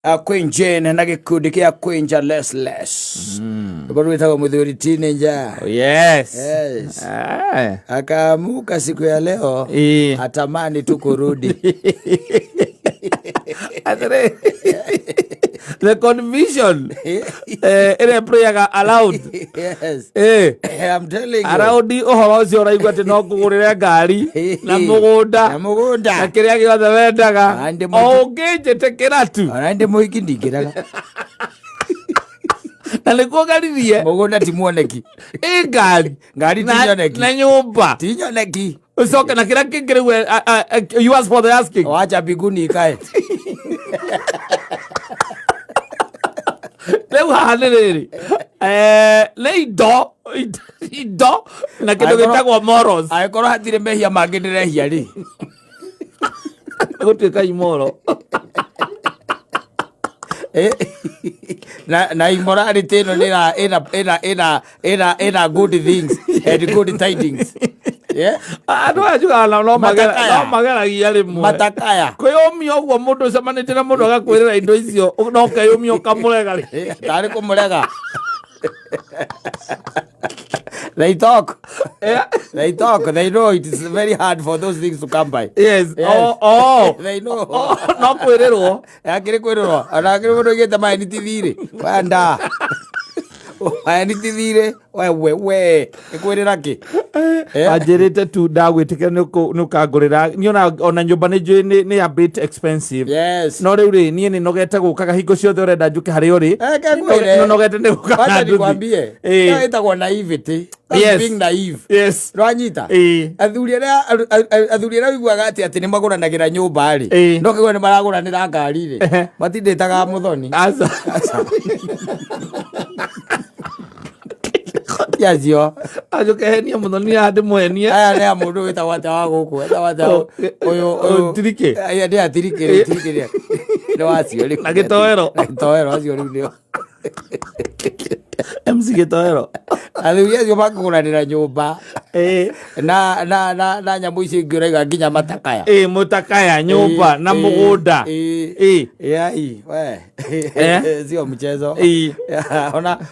Queen Jane na gĩkundi kĩa Queen Less rwĩmbo rwĩtagwo mũthuri teenager. Oh, yes. Yes. Eh. Akaamuka siku ya leo atamani tu kurudi. Atĩrĩ, the confusion ĩrĩa prayaga aloud. Yes. I'm telling you. Around ũhoro ũcio ũraigua atĩ no ngũgũrĩre ngari na mũgũnda Na mũgũnda. Na kĩrĩa gĩothe wendaga Na ndĩ o ũngĩnjĩtĩkĩra tu. Ona ndĩ mũhiki ndingĩraga. Na nĩkuo ngaririe. Mũgũnda ti muoneki. Ĩ ngari. Ngari ti nyoneki. Na nyũmba. Ti nyoneki. Ũcoke na kĩrĩa kĩngĩ rĩu you ask for the asking. Wacha mbinguni ikae. Rĩu haha nĩ rĩrĩ, nĩ indo indo na kĩndũ gĩtagwo morals. Angĩkorwo hatirĩ mehia mangĩ ndĩrehia rĩ. Gũtuĩka imoro. Na immorality ĩno nĩ ĩna ĩna ĩna ĩna ĩna good things and good tidings. Yeah. Andũ aya njugaga nao no Matakaya. no mageragia rĩmwe. Matakaya. Kwĩyũmia ũguo mũndũ ũcemanĩtie na mũndũ agakwĩrĩra indo icio no ũkeyũmia ũkamũrega rĩ. Tarĩ kũmũrega. They talk. They talk. They know it is very hard for those things to come by. Yes. Yes. Oh, oh. They know. Oh, no kwĩrĩrwo. Akĩrĩ kwĩrĩrwo. Ona akĩrĩ mũndũ oigĩte maĩ nĩ ti thirĩ. Wenda. Maĩ nĩ ti thirĩ. We we we. Nĩ kwĩrĩra kĩ? Anjĩrĩte tu ndagwĩtĩkĩra nĩ ũkangũrĩra niĩ ona nyũmba nĩ njũĩ nĩ a bit expensive. Yes. No rĩu rĩ niĩ nĩ nogete gũkaga hingo ciothe ũrenda njũke harĩa ũrĩ. Reke ngwĩre. Nĩ nogete nĩ gũkaga Wacha nduthi. nikwambie. Ĩyo ĩtagwo naivety. That's being naive. Yes. Rwanyita. Athuri arĩa athuri arĩa ũiguaga atĩ atĩ nĩ magũranagĩra nyũmba rĩ. No kĩgwa nĩ maragũranĩra ngari rĩ. Matindĩtaga mũthoni. Aca. Ti acio. Anjũke henie mũthoni haha ndĩmũhenie. Aya nĩ a mũndũ wĩtagwo atĩa wa gũkũ. Etagwo atĩa Oh, ũyũ oh, ũyũ. Tirikĩ? Aya nĩ atirikĩ rĩu tirikĩ nĩ nĩ wacio rĩu. Na gĩtoero. Na gĩtoero acio rĩu nĩo. MC gĩtoero. Athuri acio makũgũranĩra nyũmba. Na na na na nyamũ icio ingĩ ũraiga nginya matakaya. Ĩĩ mũtakaya nyũmba na mũgũnda. Ĩĩ. Yai, we. Sio mchezo.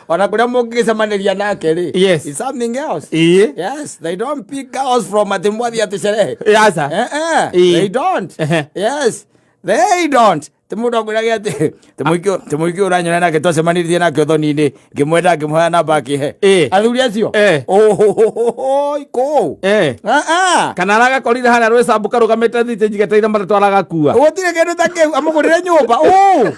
Ona kũrĩa mũngĩgĩcemanĩria nake rĩ. Yes. It's something else. Ĩĩ. Yes, they don't pick girls from atĩ mwathiĩ atĩ sherehe. Aca. They don't. Yes. They don't. Ti mũndũ akwĩrage atĩ ti mũingĩ ũranyona nake twacemanirie nake ũthoni-inĩ ngĩmwenda ngĩmũhoya namba akĩhe. Athuri acio. Ohohohoi kũu. Kana aragakorire harĩa rwĩcambu karũgamĩte thitĩnji getereire matatũ aragakua. Gũtirĩ kĩndũ ta kĩu amũgũrĩre nyũmba. Ũũ.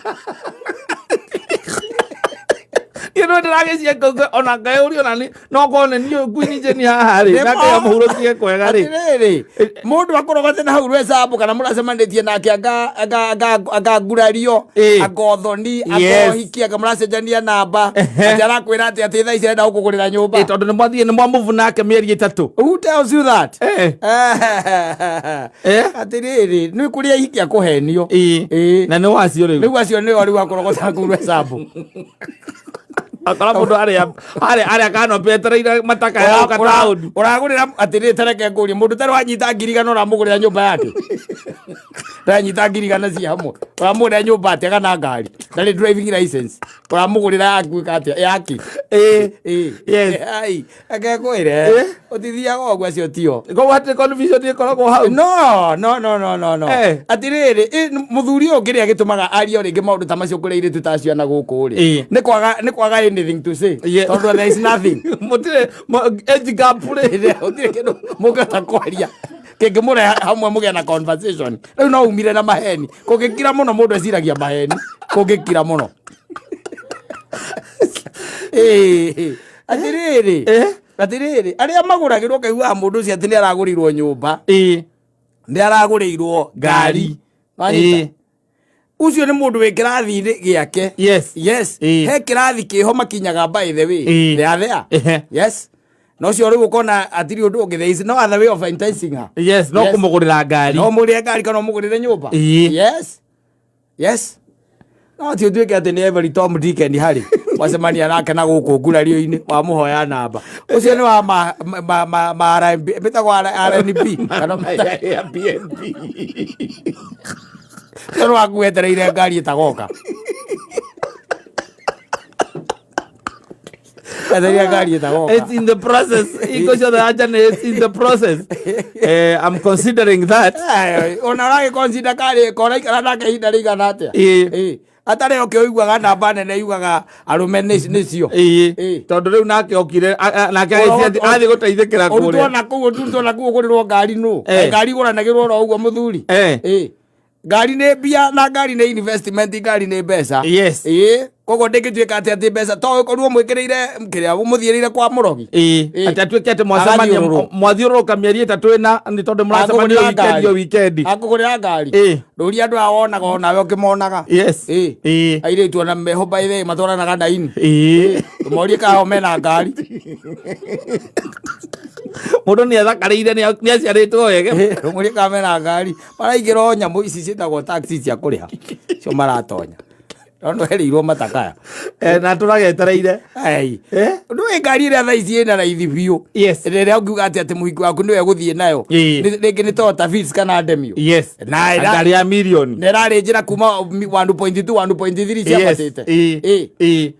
Niĩ no ndĩragĩcia ngauga ona ngayũria ona nĩ no korwo nĩ niĩ Queen Jane haha rĩ nake amũhurũkie kwega rĩ. Atĩrĩrĩ, mũndũ akũrogate na hau rwecambu kana mũracemanĩtie nake anga ngurario, anga ũthoni, anga ũhiki, anga mũracenjania namba, atĩ arakwĩra atĩ atĩ thaa ici arenda gũkũgũrĩra nyũmba. Ĩ, tondũ nĩ mwathiĩ nĩ mwamũvu nake mĩeri 3. Who tells you that? Atĩrĩrĩ, nĩ kũrĩ ahiki a kũhenio. Na nĩ wacio rĩu. Rĩu acio nĩo rĩu akũrogota kũu rwecambu. Akora mũndũ arĩa arĩa arĩa canopy etereire mataka ya gũka taũni. Ũragũrĩra atĩrĩrĩ, tareke ngũrie, mũndũ ũtarĩ wanyita 100,000 ũramũgũrĩra nyũmba yake? Ndanyita 100,000 ci hamwe ũramũgũrĩra nyũmba atĩa kana ngari? Ndarĩ driving license, ũramũgũrĩra ya gwĩka atĩa yake? Yes. Ai, reke ngwĩre, ũtithiaga ũguo, acio tio. Koguo hatirĩ confusion ĩkoragwo hau. No, no, no, no, no, no. Atĩrĩrĩ, mũthuri ũyũ kĩrĩa gĩtũmaga arie o rĩngĩ maũndũ ta macio kũrĩ airĩtu ta acio ana gũkũ rĩ, nĩ kwaga anything to say, tondũ there is nothing. Mũtirĩ age gap rĩ. Gũtirĩ kĩndũ mũngĩhota kwaria kĩngĩmũrehe hamwe mũgĩe na conversation. Rĩu no umire na maheni. Kũngĩkira mũno mũndũ eciragia maheni kũngĩkira mũno. Ĩĩ, atĩrĩrĩ, atĩrĩrĩ, arĩa magũragĩrwo kaiguaga mũndũ ũcio atĩ nĩ aragũrĩirwo nyũmba, nĩ aragũrĩirwo ngari. Wanyita? Ũcio nĩ mũndũ wĩ kĩrathi-inĩ gĩake. Yes. Yes. He kĩrathi kĩho makinyaga, by the way. They are there. Yes, na ũcio rĩu ũkona hatirĩ ũndũ ũngĩ, there is no other way of enticing her. Yes, no Yes. kũmũgũrĩra ngari. No mũgũrĩre ngari kana ũmũgũrĩre nyũmba. Yes, no ti ũtuĩke atĩ nĩ every Tom, Dick and Harry wacemania nake na gũkũ ngurario-inĩ wamũhoya namba. Ũcio nĩ wa ma ma ma ma RMB, mĩtagwo RNB kana Airbnb. Ũcio nĩ waku wetereire ngari ĩtagoka. Etheria ngari ĩtagoka. It's in the process. Hingo ciothe anja nĩ it's in the process. I'm considering that. Eh, ona ũragĩconsider karĩ koraikara nake ihinda rĩigana atĩa? Ĩĩ. Ĩĩ. Atarĩ o kĩũiguaga namba nene yugaga arũme nĩcio. Ĩĩ. Ĩĩ. Tondũ rĩu nake okire nake agĩciria atĩ athiĩ gũteithĩkĩra Ũrutwo kũrĩa. na kũu ũrutwo na kũu ũgũrĩrwo ngari nũ? Eh. Ngari igũranagĩrwo oro ũguo mũthuri. Eh. Ĩĩ. Ngari nĩ mbia na ngari nĩ investment, ngari nĩ mbeca. Yes. Ĩĩ. Koguo ndĩngĩtuĩka atĩ atĩ mbeca to ũkorirwo mwĩkĩrĩire kĩrĩa mũthiĩrĩire kwa mũrogi. Ĩĩ. Ĩĩ. Atĩ atuĩke atĩ mwacemania Agathiũrũrũka. mwathiũrũrũka mĩeri ĩtatũ ĩna nĩ tondũ mũracemania Akũgũrĩra weekend o ngari. weekend. Akũgũrĩra ngari. Ĩĩ. Ndũria andũ aya wonaga onawe ũkĩmonaga. Yes. Ĩĩ. Ĩĩ. Airĩtu ona meho by the way matwaranaga na ini. Ĩĩ. Morie kana o mena ngari. Mũndũ nĩ ethakarĩire nĩ aciarĩtwo wega. Morie kana mena ngari. Maraingĩra o nyamũ ici ciĩtagwo taxi cia kũrĩha. Cio maratonya. Tondũ herĩirwo matakaya. Na tũragetereire. Ai. Eh? Ndũĩ ngari ĩrĩa thaa ici ĩna raithi biũ. Yes. Rĩrĩa ũngiuga atĩ atĩ mũhiki waku nĩwe gũthiĩ nayo. Ĩĩ. Rĩngĩ nĩ Toyota Vitz kana Demio. Yes. Na ĩra- Ngari ya mirioni. na ĩrarĩ njĩra kuma 1.2 1.3 ciambatĩte. Ĩĩ. Ĩĩ. Ĩĩ.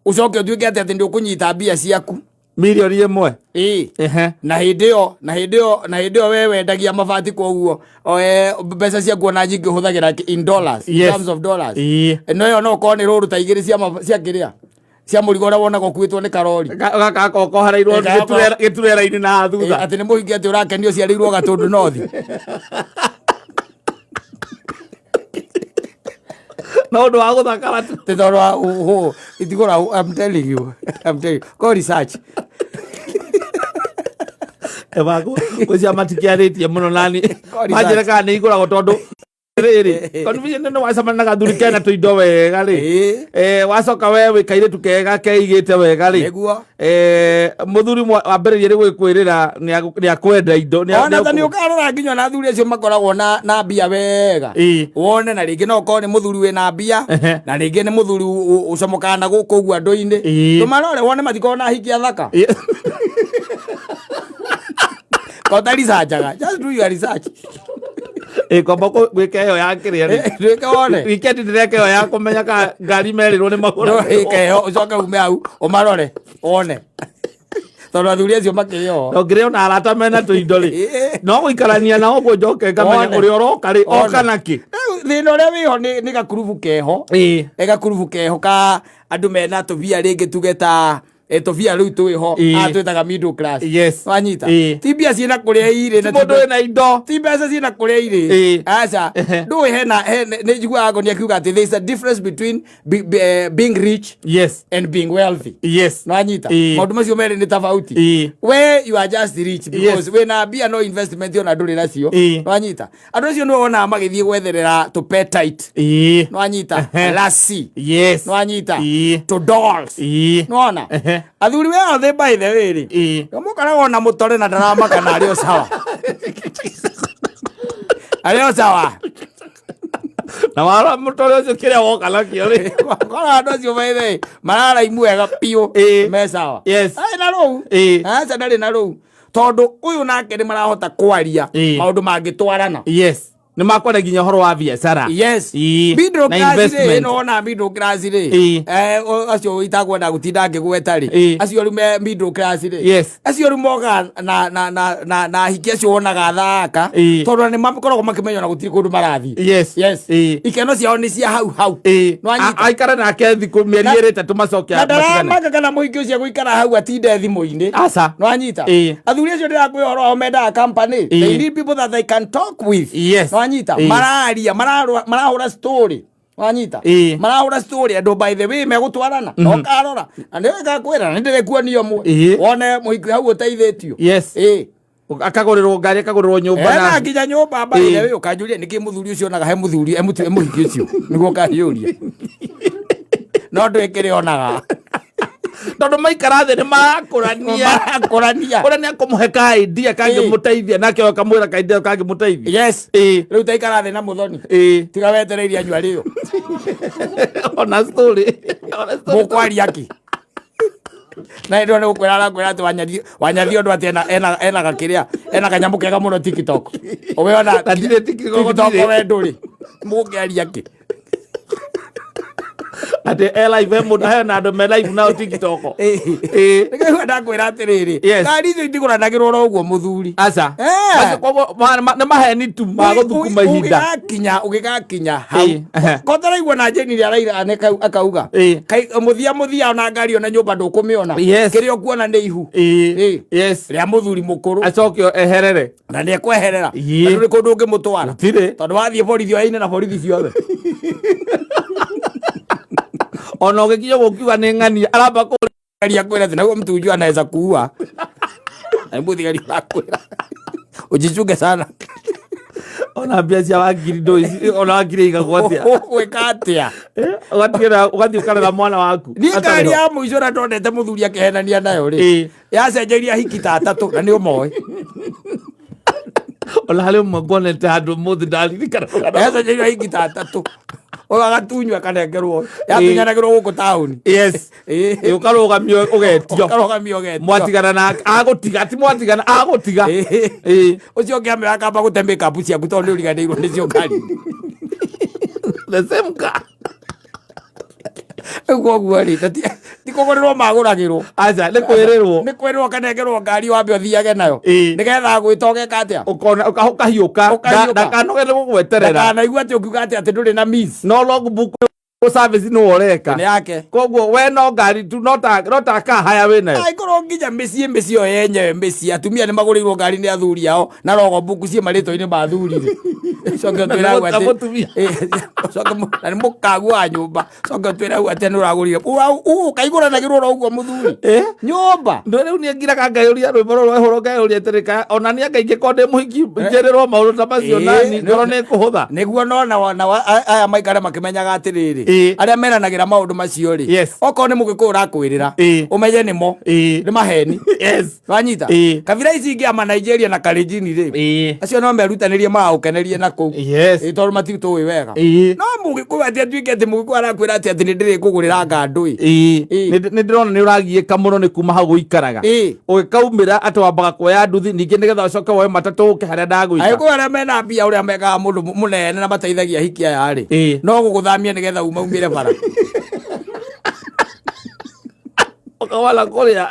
Ũcoke ũtuĩke atĩ atĩ ndũkũnyita mbia ciaku. Mirioni ĩmwe. Ĩĩ. Ehe. Na hĩndĩ ĩyo na hĩndĩ ĩyo na hĩndĩ ĩyo we wendagia mabati koguo mbeca ciaku ona nyingĩ ũhũthagĩra in dollars, in Yes. terms of dollars. Ĩĩ. No ĩyo no ũkorwo nĩ rũrũ ta igĩrĩ cia kĩrĩa cia mũrigo ũrĩa wonaga ũkuĩtwo nĩ karori. Gaka kohereirwo Ĩĩ, gaka- gĩturera-inĩ na thutha. Atĩ nĩ mũhiki atĩ ũrakenio ũciarĩirwo Gatũndũ North. No ũndũ wa gũthakara tu. Tĩ tondũ wa itigũra, I'm telling you, I'm telling you. Go research. Gwĩcia matikĩarĩtie mũno nani Go research. manjĩre kana nĩ igũragwo tondũ rĩrĩ confusion nĩ wacemania na gathuri kena tũindo wega rĩ. Ĩĩ. Wacoka we wĩ kairĩtu kega keigĩte wega rĩ. Nĩguo. Mũthuri wambĩrĩrie rĩ gwĩkwĩrĩra nĩ akwenda indo Ona ta nĩ ũkarora nginya ona athuri acio makoragwo na mbia wega. Ĩĩ. Wone na rĩngĩ no ũkorwo nĩ mũthuri wĩna mbia Ehe. na rĩngĩ nĩ mũthuri ũcomokaga na gũkũ ũguo andũ-inĩ. Ĩĩ. Ndũmarore wone matikoragwo na ahiki athaka. Ĩĩ. Kota researchaga. Just do your research. Ĩĩ, kwamba gwĩka ĩyo ya kĩrĩa rĩ. Ndwĩke wone. Weekend ndĩreka ĩyo ya kũmenya kana ngari merĩrwo nĩ magũra. Ndwĩke ĩyo ũcoke ume hau ũmarore wone. Tondũ athuri acio makĩrĩ o. No ngĩrĩ ona arata mena tũindo rĩ. Ĩĩ. No gũikarania nao ũguo njoke ngamenya Wone. ũrĩa ũroka rĩ Wone. oka nakĩ. Rĩu thĩna ũrĩa wĩho nĩ gakurubu keho. Ĩĩ. Nĩ gakurubu keho ka andũ mena tũbia rĩngĩ tuge ta tũbia rĩu twĩho Ĩĩ. aya twĩtaga middle class. Yes. Wanyita? Ĩĩ. Ti mbia ciĩna kũrĩa irĩ na Ti mũndũ wĩna indo. ti mbeca ciĩna kũrĩa irĩ. Ĩĩ. Aca. Ehe. Ndũĩ hena nĩ njiguaga ngoni akiuga atĩ there is a difference between being rich Yes. and being wealthy. Yes. Nwanyita? Ĩĩ. Maũndũ macio merĩ nĩ tofauti. Ĩĩ. We you are just rich because Yes. wĩna mbia no investment ona ndũrĩ nacio. Ĩĩ. Nwanyita? Andũ acio nĩo wonaga magĩthiĩ gwetherera tũ petite. Ĩĩ. Nwanyita? Ehe. Lasi. Yes. Nwanyita? Ĩĩ. Tũ dolls. Ĩĩ. Nwona? Ehe. Athuri we othe by the way rĩ. Ĩĩ. Mũkoragwo na mũtore na ndaramaka na arĩ o sawa. Arĩ o sawa. Na warora mũtore ũcio kĩrĩa woka nakĩo rĩ. Kora andũ acio by the way mararaimu wega biũ. Ĩĩ. Me sawa. Yes. Arĩ na rũu. Ĩĩ. Aca ndarĩ na rũu. Tondũ ũyũ nake nĩ marahota kwaria Ĩĩ. maũndũ mangĩtwarana. Yes. Nĩ makwaria nginya ũhoro wa biacara. Yes. Ĩĩ. Middle Na class rĩ, investment. ĩno wona middle class rĩ. Ĩĩ. Acio itakwenda gũtinda ngĩgweta rĩ. Ĩĩ. Acio rĩu me middle class rĩ. Yes. Acio rĩu mokaga na ahiki acio wonaga thaka. Ĩĩ. Tondũ nĩ makoragwo makĩmenya ona gũtirĩ kũndũ marathiĩ. Yes. Yes. Ĩĩ. Ikeno ciao nĩ cia hau hau. Ĩĩ. Nĩwanyita? Aikare nake thikũ mĩeri Na- ĩrĩ ĩtatũ macoke Na matigane. ndaramaka kana mũhiki ũcio gũikara hau atinde thimũ-inĩ. Aca. Nĩwanyita? Ĩĩ. Athuri acio ndĩrakwĩra ũhoro wao mendaga company. Ĩĩ. They need people that they can talk with. Yes. Nĩwanyita? Ĩĩ. Mararia, marahũra story. Wanyita? Ĩĩ. Marahũra story andũ by the way megũtwarana. Na ũkarora. Na nĩwe ngakwĩra nĩ ndĩrĩkuonia ũmwe. Ĩĩ. Wone mũhiki hau ũteithĩtio. Yes. Ĩĩ. Akagũrĩrwo ngari akagũrĩrwo nyũmba Ena na nginya nyũmba by the Ĩĩ. way ũkanjũria nĩkĩ mũthuri ũcio onaga he mũthuri he mũhiki ũcio nĩguo ũkanjũria. No ndwĩkĩrĩ onaga. Tondũ maikara thĩ nĩ marakũrania. Marakũrania. Ũrĩa nĩ akũmũhe ka idea kangĩmũteithia nake ũyũ akamwĩra ka idea kangĩmũteithia. Yes. Ĩĩ. Rĩu taikara thĩ na mũthoni. Ĩĩ. Tiga wetereire anyua rĩo. Ona story. Ona story. Mũkwaria kĩ? Na hĩndĩ ĩyo nĩ gũkwĩra arakwĩra atĩ wanyathi ũndũ atĩ ena gakĩrĩa ena kanyamũ kega mũno TikTok. Ũwe ona Na ndirĩ TikTok, TikTok ndirĩ. we ndũrĩ. Mũngĩaria kĩ? Atĩ e live, e mũndũ hena andũ me live nao TikTok. Ĩĩ. Nĩkaigua ndakwĩra atĩrĩrĩ, Yes. ngari icio itigũranagĩrwo oro ũguo mũthuri. Aca. Eh. Acio koguo nĩ maheni tu ma gũthukuma ihinda. Ũgĩgakinya hau. Ĩĩ, ehe. Kotaraigua na Jane ĩrĩa araira akauga. Ĩĩ. Kai mũthia mũthia ona ngari ona nyũmba ndũkũmĩona. Yes. Kĩrĩa ũkuona nĩ ihu. Ĩĩ. Ĩĩ. Yes. Rĩa mũthuri mũkũrũ. Acoke eherere. Na nĩ ekweherera. Ĩĩ. Na ndũrĩ kũndũ ũngĩmũtwara. Gũtirĩ. Tondũ wathiĩ borithi oyaine na borithi ciothe. Ona ũgĩkinya gũkiuga nĩ ng'ania aramba kũ Thigari akwĩra atĩ naguo mtu anaweza kuua. Na nĩ thigari akwĩra. Ujichunge sana. Ona mbia cia wangiri ndũĩ ona wangiri igagwo atĩa. Ũgwĩka atĩa? Eh, ũgatigĩra ũgathiĩ ũkarera mwana waku. Niĩ ngari Atarĩ ho. ya mũico ũrĩa ndonete mũthuri akĩhenania nayo rĩ, Ĩĩ. yacenjeirie hiki ta atatũ na nĩ ũmoĩ. Ona harĩ ũmwe nguonete handũ ũmũthĩ ndaririkana rũgano. Yacenjeirie hiki ta atatũ. Ũyũ agatunywo akanengerwo. Yatunyanagĩrwo gũkũ taũni. Yes. Ĩĩ. Ĩ, ũkarũgamio ũgetio. Ũkarũgamio ũgetio. Mwatigana na agũtiga ti mwatigana agũtiga. Ĩĩ. Ĩĩ. Ũcio ũngĩ ambe akamba gũte makeup ciaku tondũ nĩ ũriganĩirwo nĩcio ngari. The same car. Rĩu koguo rĩ, na ti kũgũrĩrwo magũragĩrwo. Aca nĩ kwĩrĩrwo. Nĩ kwĩrĩrwo ũkanengerwo ngari wambe ũthiage nayo. Ĩĩ. Nĩgetha gwĩta ũgeka atĩa? Ũkona ũkahiũka. Ũkahiũka. Ndakanoge nĩ gũgweterera. Ndakanaigua atĩ ũkiuga atĩ atĩ ndũrĩ na means. No logbook service nĩ ũreka. Nĩ yake. Koguo we no ngari tu no ta car haya wĩ nayo. Angĩkorwo nginya mĩciĩ mĩciĩ ĩyo yenyewe mĩciĩ atumia nĩ magũrĩirwo ngari nĩ athuri ao na logbook ciĩ marĩtwa-inĩ ma athuri rĩ. Ũcoke ũtwĩre hau Na atĩ mũtumia. Ĩ, ũcoke na nĩ mũkagu wa nyũmba. Ũcoke ũtwĩre hau atĩ nĩ ũragũrire. Ũkaigũranagĩrwo oro ũguo mũthuri. Eh? Nyũmba. Ndå rä u niä ngiraga ngayå rwä mbo rå rwehå rwo ngayå ria atä rä ona nä anga ingä korwo ndä må hiki njä rä rwo maå ndå ta macio Ĩĩ, nani ngoro nä kå hå tha. Nĩguo nona na aya maikare makĩmenyaga atĩrĩrĩ, Ĩĩ. arĩa meranagĩra maũndũ macio rĩ, Yes. okorwo nĩ mũgĩkũyũ ũrakwĩrĩra, Ĩĩ. ũmenye nĩmo, Ĩĩ. nĩ maheni. Yes. Wanyita? Ĩĩ. Kabira ici ingĩ ama Nigeria na Kalenjin rĩ, Ĩĩ. acio no merutanĩrie magũkenerie na kũu. Yes. Ĩĩ, tondũ matitũĩ wega. Ĩĩ. No mũgĩkũyũ atĩ atuĩke atĩ mũgĩkũyũ arakwĩra atĩ atĩ nĩ ndĩrĩkũgũrĩra ngandũ ĩ. Ĩĩ. Ĩĩ. Nĩ ndĩrona nĩ ũragiĩka mũno nĩ kuma hau ũikaraga. Ĩĩ. Ũgĩkaumĩra atĩ wambaga kuoya nduthi ningĩ nĩgetha ũcoke woe matatũ ũke harĩa ndagwĩta. Agĩkũyũ arĩa mena mbia ũrĩa mekaga mũndũ mũnene na mateithagia hiki aya rĩ, Ĩĩ. no gũgũthamia nĩgetha umaumĩre bara. Ũkawala kũrĩa.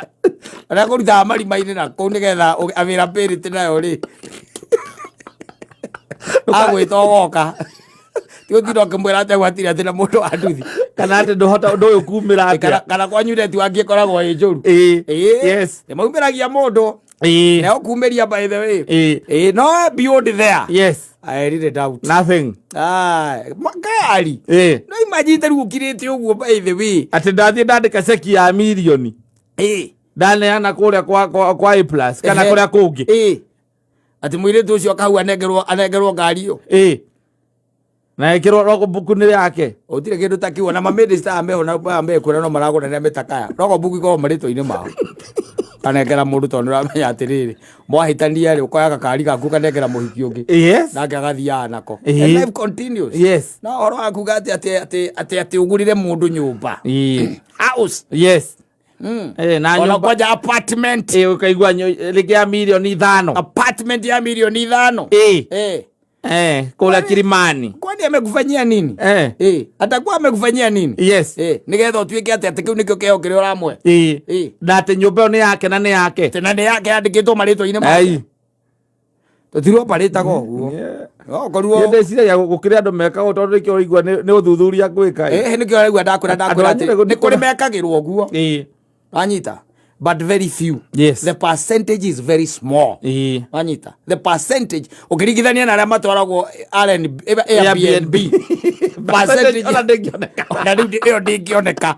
Arĩa kũrutaga marima-inĩ na kũu nĩgetha availability nayo rĩ, agwĩta ũgoka. Ti gũtinda ũkĩmwĩra atĩ gwatirĩ atĩ na mũndũ wa nduthi. Kana atĩ ndũhota ndũĩ kumĩra atĩa. Kana kwanyu network ĩkoragwo ĩ njũru. Ĩĩ. Ĩĩ. Yes. Nĩ maumĩragia mũndũ. Ĩĩ. Na ũkumĩria by the way. Ĩĩ. Ĩĩ, no beyond there. Yes. I really doubt. Nothing. Ah, ngari. Ĩĩ. No imagine rĩu ũkirĩte ũguo by the way. Atĩ ndathiĩ ndandĩka ceki ya mirioni. Ĩĩ. Ndaneana kũrĩa kwa A plus kana Ehe. kũrĩa kũngĩ. Ĩĩ. Atĩ mũirĩtu ũcio akahau anengerwo ngari ĩyo. Ĩĩ. Na ĩkĩrwo logbook nĩ yake. Gũtirĩ kĩndũ ta kĩu ona mamĩnĩsta aya meho na aya mekwĩra no maragũrania mĩtakaya. Logbook ikoragwo marĩtwa-inĩ mao. Kanengera mũndũ tondũ nĩũramenya atĩrĩrĩ, mwahĩtania rĩ, ũkoya gakari gaku ũkanengera mũhiki ũngĩ. Yes. Nake agathiaga nako. Ĩĩ. And life continues. Yes. No ũhoro wa kuga atĩ atĩ atĩ atĩ atĩ ũgũrĩre mũndũ nyũmba. Ĩĩ. House. Yes. Na Ona nyũmba kwanja apartment. Ĩĩ, ũkaigua rĩngĩ ya mirioni 5. Apartment ya mirioni 5. Ĩĩ. Kũrĩa Kilimani. Kwani amekufanyia nini? Atakuwa amekufanyia nini? Yes. Nĩgetha ũtuĩke atĩ atĩ kĩu nĩkĩo kĩheo kĩrĩa ũramwe. Ĩĩ. Na atĩ nyũmba ĩyo nĩ yake na nĩ yake. Tena nĩ yake yandĩkĩtwo marĩtwa-inĩ make. Ai. Tũtirwo parĩtaga ũguo. No ũkorirwo Niĩ ndĩciragia gũkĩrĩ andũ mekaga ũũ tondũ nĩkĩo ũraigua nĩ ũthuthuria gwĩka. Nĩkĩo ũraigua ndakwĩra Andũ ndakwĩra a atĩ Nyĩrĩ nĩ kũrĩ mekagĩrwo ũguo. Wanyita? But very few. Yes. The percentage is very small. Wanyita? The percentage ũkĩringithania na arĩa matwaragwo R&B, Airbnb. Percentage ona ndĩngĩoneka. Ona rĩu ĩyo ndĩngĩoneka.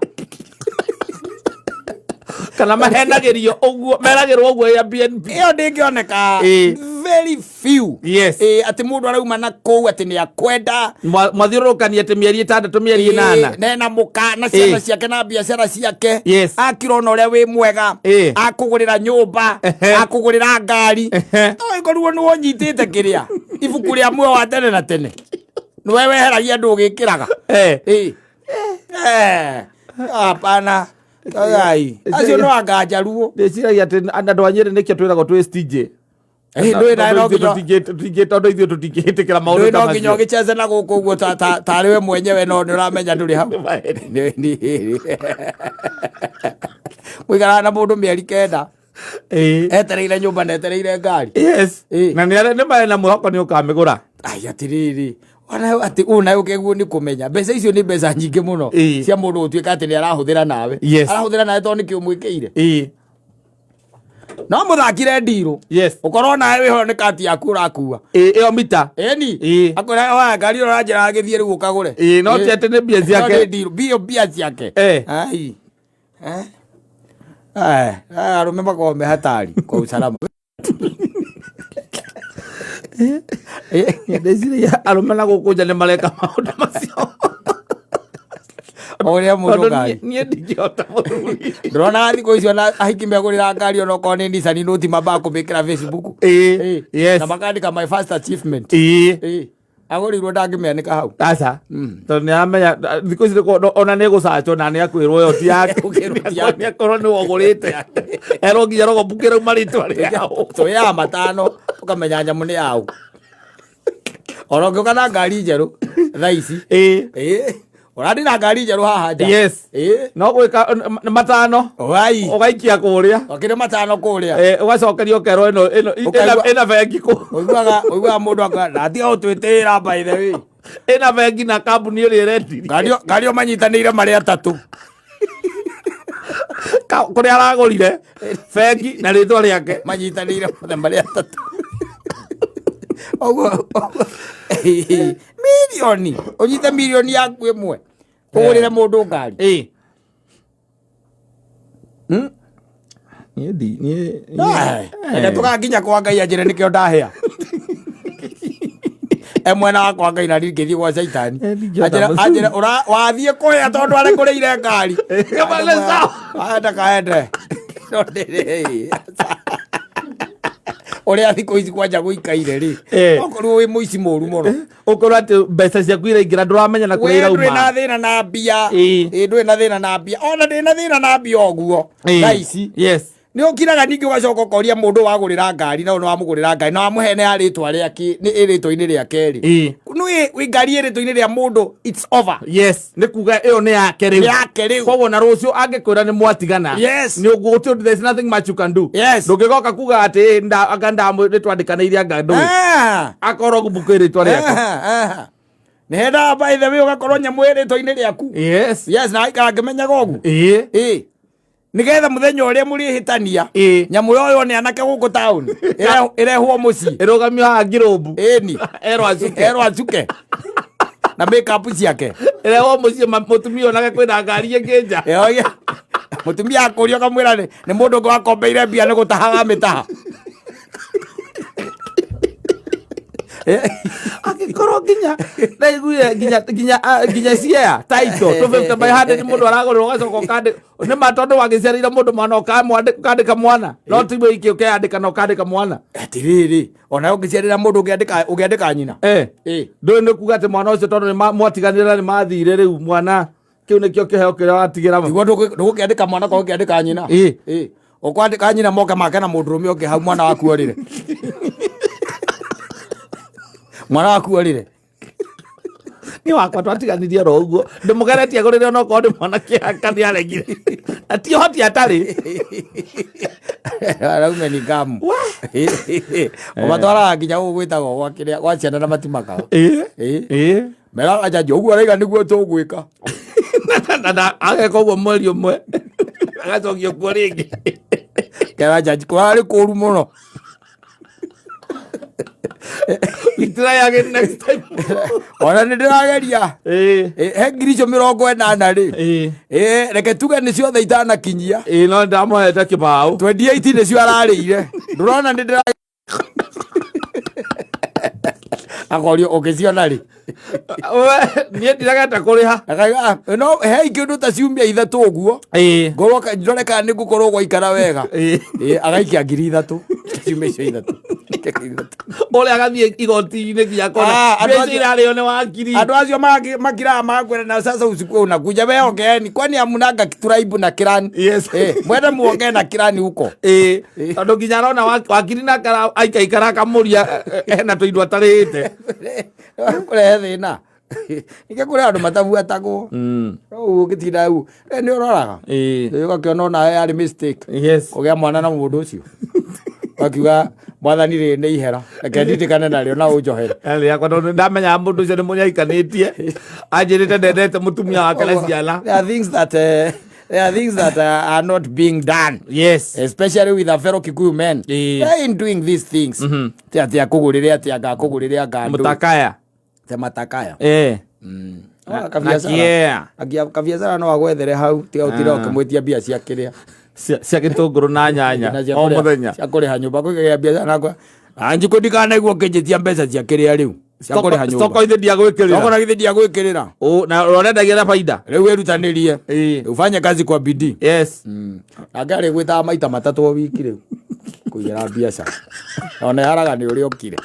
Kana mahenagĩrio ũguo, meragĩrwo ũguo Airbnb. Ĩyo ndĩngĩoneka. Ĩĩ. Very few. Yes. Ĩĩ, atĩ mũndũ arauma na kũu atĩ nĩ akwenda. Mwathiũrũrũkania atĩ mĩeri 6 mĩeri 8. Ĩĩ, nena mũka na ciana Ĩĩ. ciake na biacara ciake. Yes. Akira ona ũrĩa wĩ mwega. Ĩĩ. Akũgũrĩra nyũmba. Ehe. Akũgũrĩra ngari. Ehe. No ĩkorirwo nĩ wonyitĩte kĩrĩa. Ibuku rĩa muoyo wa tene na tene. Nĩwe weheragia andũ ũgĩkĩraga. Eh. Ĩĩ. Hapana. Ai. Acio no anga njaruo. Ndĩciragia atĩ andũ a Nyĩrĩ nĩkĩo twĩragwo twĩ stingy. Eh, ndũĩ nawe no nginya- Tondũ ithuĩ tũtingĩhĩtĩkĩra maũndũ ndũĩ ta no nginya macio. ũgĩcheze na gũkũ ũguo tarĩ we mwenyewe no nĩ ũramenya ndũrĩ hau. Mũikaraga na mũndũ mĩeri 9 etereire nyũmba na etereire ngari. Yes. Ĩĩ. Na nĩ marĩ na mwĩhoko nĩ ũkamĩgũra. Ai atĩrĩrĩ, ona atĩ ũũ nayo kĩguo nĩ kũmenya mbeca icio nĩ mbeca nyingĩ mũno cia mũndũ gũtuĩka atĩ nĩ arahũthĩra nawe. Arahũthĩra nawe tondũ nĩkĩo ũmwĩkĩire. No mũthakire ndirũ. Ũkorwo nawe wĩho nĩ kati yaku ũrakua. Ĩyo mita. Ĩni. Akwĩra oya ngari ĩyo ũranjĩra gĩthiĩ rĩu ũkagũre. Ĩĩ, no ti atĩ nĩ mbia ciake. No nĩ ndirũ, mbia mbia ciake. Ai. Eh? Eh, arũme makoragwo me hatari kwa usalama. Ndeciria arũme na gũkũ nja nĩ mareka maũndũ macio. Ũrĩa mũndũ Tondũ ngari. niĩ ndingĩhota mũthuri. Ndũrona thikũ icio na ahiki megũrĩra ngari ona okorwo nĩ Nissan Note mambaga kũmĩkĩra Facebook. Ĩĩ. Yes. Na makandĩka my first achievement. Ĩĩ. Ĩĩ. Agũrĩirwo ndangĩmĩanĩka hau. Aca. Tondũ nĩ aramenya thikũ ici ona nĩ gũcacwo na nĩ akwĩrwo ĩyo ti yake. Ũkĩrwo ti yake. Nĩ akorwo nĩ wogũrĩte. Erwo nginya rogobuku ĩrauma rĩtwa rĩao. Tũrĩaga matano ũkamenya nyamũ nĩ yaũ. Ona ũngĩũka na ngari njerũ thaa ici. Ĩĩ. Ĩĩ. Ũrandĩ na ngari njerũ haha nja. Yes. Ĩĩ. No gwĩka matano. Wai. Ũgaikia kũrĩa. Wakĩrĩ matano kũrĩa. Eh, ũgacokeria ũkerwo ĩno ĩno Ũkaigua- ĩna bengi kũ. Ũiguaga ũiguaga mũndũ akauga ndatiga gũtwĩtĩĩra by the way. Ĩna bengi na kambuni ĩrĩa ĩrendirie. Ngari ngari o manyitanĩire marĩ atatũ. Kũrĩa aragũrire bengi na rĩtwa rĩake. Manyitanĩire mothe marĩ atatũ. Ũguo mirioni ũnyite mirioni yaku ĩmwe ũgũrĩre mũndũ ngari. Ĩĩ. Niĩ ndi niĩ Reke tũgakinya kwa Ngai anjĩre nĩkĩo ndahĩa. E mwena wakwa Ngai na ndingĩthiĩ gwa caitani. Eh, ndingĩhota Anjĩre mũthuri. anjĩre ũra wathiĩ kũhĩa tondũ arekũrĩire ngari. Kama sawa. Aenda kaende. No ndĩrĩ. Ũrĩa thikũ ici kwanja gũikaire rĩ. Eh. Okorwo wĩ mũici mũru mũno. Ũkorwo atĩ mbeca ciaku iraingĩra ndũramenya na kũrĩa We ndũrĩ irauma. na thĩna na mbia. Ĩĩ. Ĩĩ ndũrĩ na thĩna na mbia. Ona ndĩ na thĩna na mbia ũguo. Ĩĩ. Thaa ici. Yes. Nĩ ũkiraga ningĩ ũgacoka ũkoria mũndũ wagũrĩra ngari na ũyũ nĩ wamũgũrĩra ngari na wamũhe nĩ ya rĩtwa rĩake nĩ ĩ rĩtwa-inĩ rĩake rĩ. Ĩĩ. Nĩ wĩ ngari ĩ rĩtwa-inĩ rĩa mũndũ it's over. Yes, nĩ kuga ĩyo nĩ yake rĩu. Nĩ yake rĩu. Koguo na rũciũ angĩkwĩra nĩ mwatigana. Yes. Nĩ ũguo gũtirĩ there's nothing much you can do. Yes. Ndũngĩgoka kuga atĩ "Ĩ, nda anga ndamũ nĩ twandĩkanĩire anga ndũĩ. Ah. Akorwo gũbuku rĩtwa rĩake. Ah, ah. Nĩ hendaga by the way ũgakorwo nyamũ ĩ rĩtwa-inĩ rĩaku. Yes. Yes, na aikara ngĩmenyaga ũguo. Ĩĩ. Ĩĩ. Nĩgetha mũthenya ũrĩa mũrĩhĩtania Ĩĩ. nyamũ yoyo nĩ anake gũkũ taũni ĩrehwo mũciĩ. Ĩrũgamio haha ngirũmbu. Ĩni. Erwo acuke. Erwo acuke. Na make-up ciake. Ĩrehwo mũciĩ mũtumia onage kwĩna ngari ĩngĩ nja. Ĩyo, mũtumia akũria ũkamwĩra nĩ mũndũ ũngĩ wakombeire mbia nĩ gũtaha wamĩtaha. Angĩkorwo nginya ndaiguire nginya nginya nginya share title 250 by 100 mũndũ aragũrĩrwo ũgacoka ũkandĩka nĩ ma tondũ wagĩciarĩire mũndũ mwana ũkandĩka mwana no ti wĩike ũkeyandĩka na ũkandĩka mwana. Atĩrĩrĩ, ona ũngĩciarĩra mũndũ ũngĩandĩka nyina. Eh. Ĩĩ. Ndũĩ nĩ kuga atĩ mwana ũcio tondũ nĩ mwatiganire na nĩ mathire rĩu mwana kĩu nĩkĩo kĩheo kĩrĩa watigĩra. Niguo ndũgũkĩandĩka mwana korwo ũkĩandĩka nyina. Ĩĩ. Ĩĩ. Ũkwandĩka nyina moke make na mũndũrũme ũngĩ hau mwana waku orĩre. Mwana waku orĩre. Niĩ wakwa twatiganirie oro ũguo ndĩmũgeretie agũrĩre ona okorwo nĩ mwana kĩhaka nĩ aregire na ti ũhoti atarĩ. Araume ni ngamu. Ũmatwaraga nginya gũkũ gwĩtagwo gwa kĩrĩa gwa ciana na matimakaga. Ĩĩ. Ĩĩ. Ĩĩ. Meraga njanjo ũguo araiga nĩguo tũgwĩka. Na ageka ũguo mweri ũmwe agacokio kuo rĩngĩ. Kera njanjo kũrarĩ kũru mũno. We try again next time. Ona nĩ ndĩrageria. Ĩĩ. He ngiri icio 80 rĩ. Ĩĩ. Ĩĩ, reke tuge nĩ ciothe itanakinyia. Ĩĩ, no ndamũhete kĩbaũ. 28 nĩcio ararĩire. Ndũrona nĩ ndĩra Akorio ũngĩciona rĩ. We, niĩ ndirageta kũrĩha. Akauga, no he kĩndũ ta ciumia 3 ũguo. Ĩĩ. Ngorwo ndore kana nĩ ngũkorwo gwaikara wega. Ĩĩ. Ĩĩ, agaikia ngiri 3. Ciumia icio ithatũ. Ithatũ. Ũrĩa agathiĩ igoti-inĩ nginya kona Ah, andũ mbeca acio- irarĩo nĩ wakiri. Andũ acio makiraga makwĩra na sasa usiku unakuja we ongeeni, kwani hamunanga turaibu na kirani? Yes. Eh, mwende muongee na kirani huko. Ĩĩ, tondũ nginya arona wakiri nake aikaikara akamũria hena tũindo atarĩte. Kũrehe thĩna. Ningĩ kũrĩ andũ matabuatagwo. Rĩu ũgĩtinda rĩu nĩ ũroraga. Ĩĩ. Ũgakĩona onawe yarĩ mistake. Yes. Kũgĩa mwana na mũndũ ũcio. Ũgakiuga mwathani rĩrĩ nĩ ihera. Reke ndindĩkane narĩo na ũnjohere. Yarĩ yakwa tondũ ndamenyaga mũndũ ũcio nĩ mũnyaikanĩtie anjĩrĩte ndendete mũtumia wake na ciana. There are things that there are things that are not being done. Yes. Especially with a fellow Kikuyu men. Ĩĩ. They ain't doing these things. Ti atĩ akũgũrĩre atĩ anga akũgũrĩre anga ndũ. Mũtakaya. Te matakaya. Eh. Ah, Na kabiacara. kĩea. Kabiacara no agwethere hau tiga ũtira ũkĩmwĩtia mbia cia kĩrĩa. Cia gĩtũngũrũ na nyanya Na cia o kũrĩha- mũthenya. cia kũrĩha nyũmba kwĩgĩa biacara nakwa. Anjikũ ndikanaigua ũkĩnjĩtia mbeca cia kĩrĩa rĩu. Cia kũrĩha nyũmba. Stoko ithe ndiagwĩkĩrĩra. Stoko na githĩ ndiagwĩkĩrĩra. Ũ, na ũrendagia na baida. Rĩu wĩrutanĩrie. Ĩĩ. Ufanye kazi kwa bidii. Yes. Nake arĩgwĩtaga maita matatũ o wiki rĩu kũigĩra biacara. Ona eharaga nĩ ũrĩa ũkire.